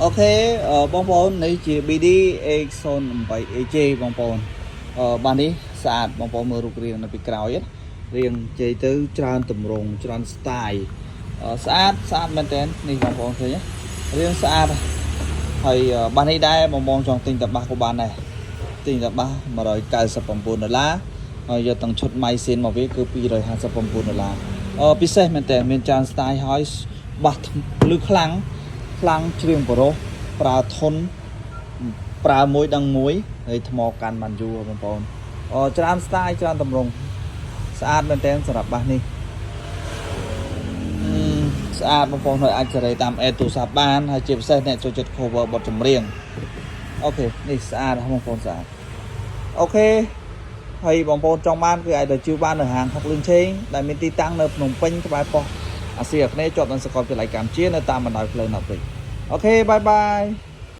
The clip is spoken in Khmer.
OK បងប្អូននេះជា BD X08 AJ បងប្អូនបាសនេះស្អាតបងប្អូនមើលរូបរាងនៅពីក្រោយណារាងជ័យទៅច្រើនតម្រងច្រើន style ស្អាតស្អាតមែនតើនេះបងប្អូនឃើញទេរាងស្អាតហើយបាសនេះដែរបងបងចង់ទិញតែបាសក៏បានដែរទិញតែបាស199ដុល្លារហើយយកទាំងឈុត mic ស៊ីនមកវាគឺ259ដុល្លារពិសេសមែនតើមានច្រើន style ហើយបាសលឺខ្លាំង ខ្លាំងច្រៀងប្រុសប្រើធនប្រើមួយដឹងមួយហើយថ្មកាន់បានយូរបងប្អូនអូច្រើន style ច្រើនតម្រងស្អាតមែនទែនសម្រាប់បាសនេះស្អាតបងប្អូនហើយអាចសេរីតាមអេទូរស័ព្ទបានហើយជាពិសេសអ្នកចូលចិត្ត cover បទចម្រៀង OK នេះស្អាតបងប្អូនស្អាត OK ហើយបងប្អូនចង់បានគឺអាចទៅជួបបាននៅហាងហុកលឿងឆេងដែលមានទីតាំងនៅភ្នំពេញក្បែរប៉ុស្តិ៍អាស៊ីអាគ្នេយ៍ជាប់នឹងសាកលវិទ្យាល័យកម្ពុជានៅតាមបណ្ដោយផ្លូវណប់វិញ OK, bye bye.